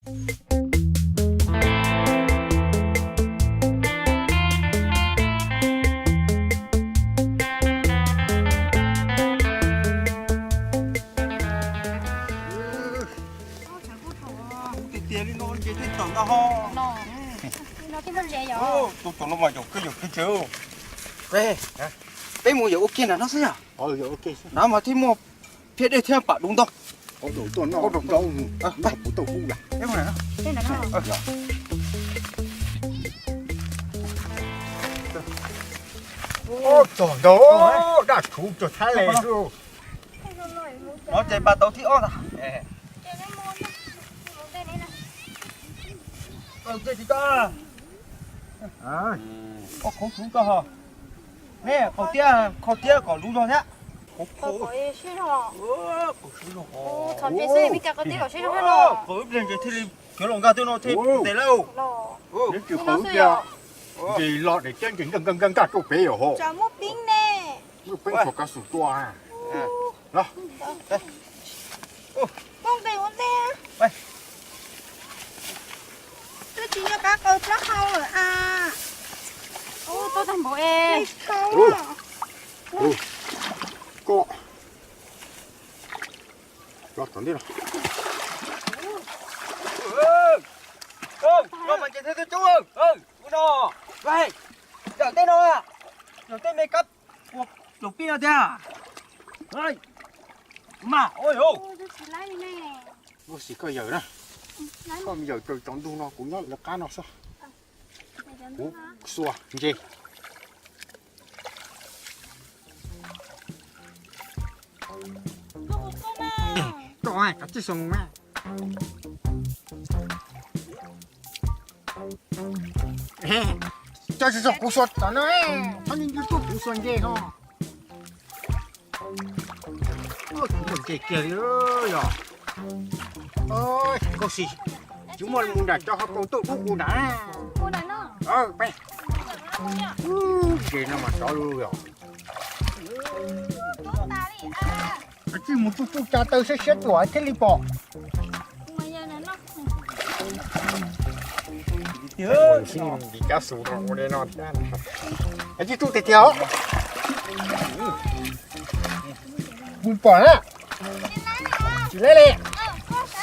Tiag tiag li no ntses thiaj tawm ntag ho. Tus tsov no mas yaum kawg yaum kiag tsev. Peb mus yaum ua kiag nram no xwb yom. Nrad mas thiaj muaj phiab dej thiab pam dub ntau. Txog ntawd daj tshuv txog thab le xwb. Ces pas tau thib ob ntag. Tej tsis tau. Ua qhov tsuv tso ho. Ne qhov tiab, qhov tiab kom luv zog thiab. Qhov tiab thiaj li khiav los nkag tej no thiaj ntes lawm. Nws tsis qhov tiab, ntes los daim tiab ntes nkag nkag nkag nkag rau pem yom ho. Muaj peev tshuav kav xum tua. Twb tsis nco qab qaws plaub hau lawm a. Ub, tau tag npaum es. Koj. Los tom ntej los. Los mas ces thiaj coob. Ub no, yawm tej no, yawm tej me kab ua tlaus pib no tiag. Mas, ua xim koj yawm na. Koj yawm raws cov ntug no kuv nyob lawv qab no xwb. Kuv xuas ntses. Koj kav tsij xuas mus mas. Cov tsis txog kuv xuas tom no, txhob nyob ntsib tuaj kuv xuas ntses ho. Kuv muaj ntses kiag li yog. Nkauj Xis, tsis muaj mus nram cov ho kaus tuaj dub kuv nram. Ntses no mas sov lug yog. Kav tsij mus tsuj tsuj tsa taw siab siab tuaj thiaj li pom. Ntsis cab xus no ua li no thiab. Kav tsij tsuj tiag tiag os. Kuv pom na. Tsis laib li.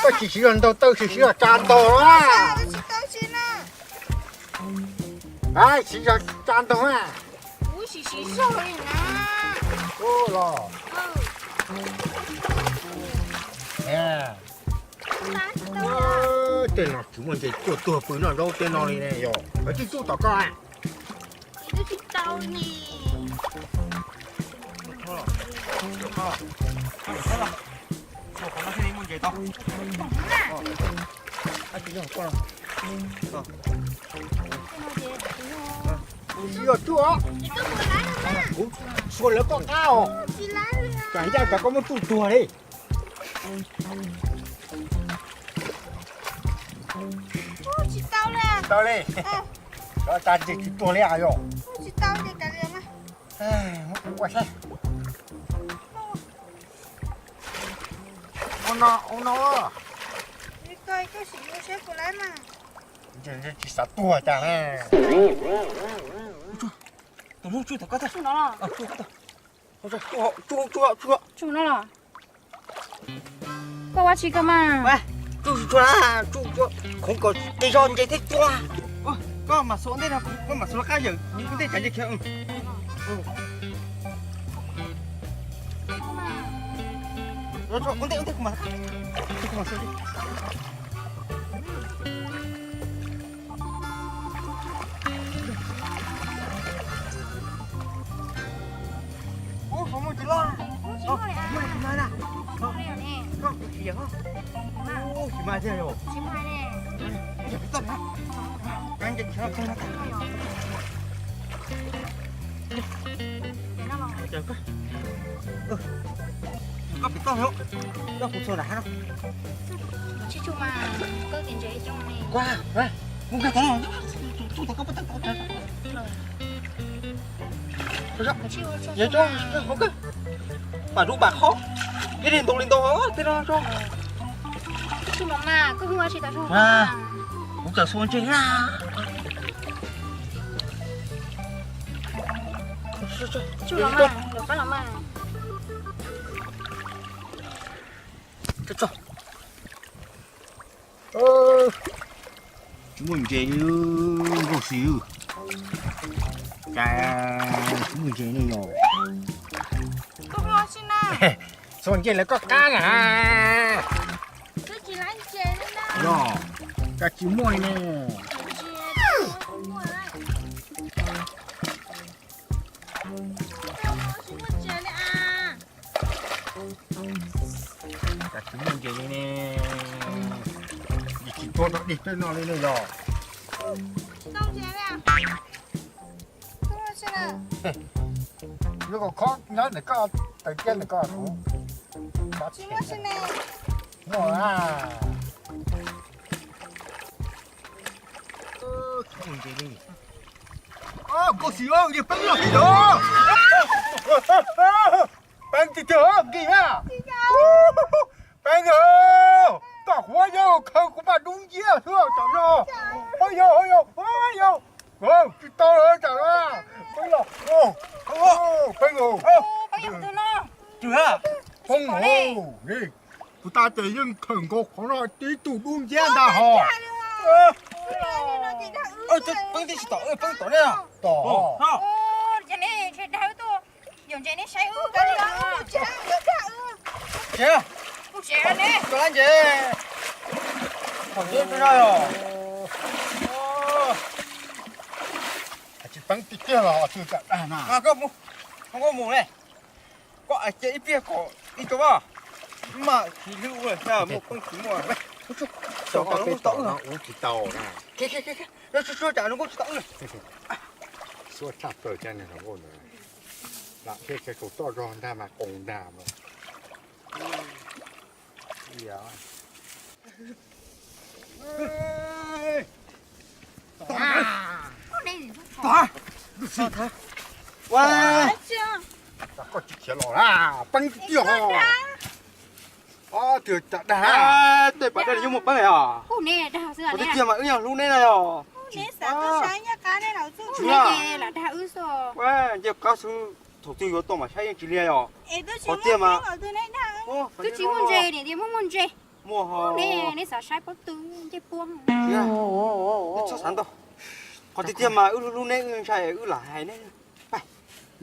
Koj tsis siv zog ntaus taw, tsis siv zog tsa ntaus na. Siv zog tsa ntaus na. Los. Tej no tsis muaj ntses tuaj tuag pw noj zaub tej no li ne yog. Kav tsij tsuj tom koj. Kuv tsis yog tsuj os. Kuv xuas lawv koj qab os. Tsam ncaj tsam koj muab tsuj tuag li. Tsis tau li. Cov tsa ntses tsis tuag li yog. Muab kuv ua saib. Ua no, ua no. Ntses tsis xav tuag cas na. Tus hnub tsuj tom koj tag. Tsuj no los? Tsuj, tsuj, tsuj. Tsuj no los? Koj ua tsi koj mas? Tsuj tsuag, tsuj tsuag. Khoov kom qis zog ntses thiaj tuag. Koj mam xuas ntej no, koj mam xuas qab yawm ntej tsav ntses khiav. Ua ntej, ua ntej kuv mam, kuv mam xuas. Ub, muaj tsis loj, muaj tsis loj na. Koj kuv tsis yam, ub, tsis mas thiaj yom. Yam pib toj na, kab nce khiav kawg na. Koj pib toj yom, koj kuv txog nram no. Kuv nkag tod, tsuj tod koj puas tawm tod. Yog tso, hauv kawg. Pam dub pam qhob, ib li ntau li ntau tej no tso. Tsuj los mas, koj hu ua tsis tau tsuj los mas. Kuv txawm xuas ntses na. Tsuj los mas, los pab los mas. Tsis muaj ntses li, Nkauj Xis. Cas tsis muaj ntses li os? Xuas ntses lawv koj qab na. Yog, cas tsis muaj li ne. Cas tsis muaj ntses li ne. Tsis tuaj tau dej peb no li ne yog. Yuav kom khob nyob ntawm koj, taws kiab ntawm koj kuv. Muaj a. Nkauj Xis, yog peb los li os. Peeb tiag tiag nkig na. Peeb, koj huab yog khaws kuv mas dub nciab xwb tam no. Yog, yog, yog, tsis tau lawm tam no. Peeb, Peeb, Peeb, kuv tas ces yeej khawm nkaus qhov no tib tug dub nciab ntag hos. Peeb tsis tom, Peeb tom ne. Tom. Tsev, koj lab ntses. Qhov tsev tsis no yog. Tsis peeb tiag tiag los tsis kam dag na. Koj mus, koj mus ne. Koj cia ib pliag kom ib tso vaj. Mas tsis hlub ua muaj peeb tsis muaj. Xyov koj teb tom no ub tsis tau na. Suab tshaj plaws caj nws hluas nkauj ntawd. Lam thiaj kaus toj zog ntag mas qoos ntag mas. Koj tsis khiav los na, peeb tiag tiag ho. Ob tug cov dag, tej pas dej yuav muaj peeb os. Qhov tiag tiag mas wb yeej hlub neb na yog. Nce qab xwb, thaum twg yuav tuaj mas saib yeej tsis liag yog. Qhov tiag mas twb tsis muaj ntses, niam tias muaj muaj ntses. Muaj ho. Neb xav saib pob tw ncej puab. Txhob xav ntau. Qhov tiag tiag mas wb hlub neb, wb ntshai wb lam hais neb.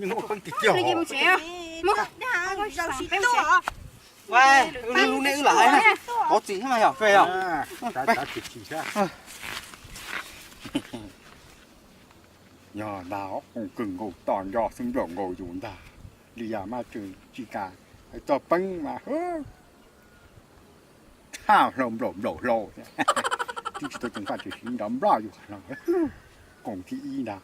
Yeej muaj peeb tiag tiag. Wb hlub neb wb lam hais na. Qhov txim thiab mas yog fej os. Yog ntag, qus kawg nkaus, tom nco xwb nplaum nkaus yus ntag. Li yam mas tsis kam txog peeb mas thaj hlau nplaum nplaum hlau. Twb tsis tau ceev faj tsis siv nrov nploj yus no. Koom thib ib ntag.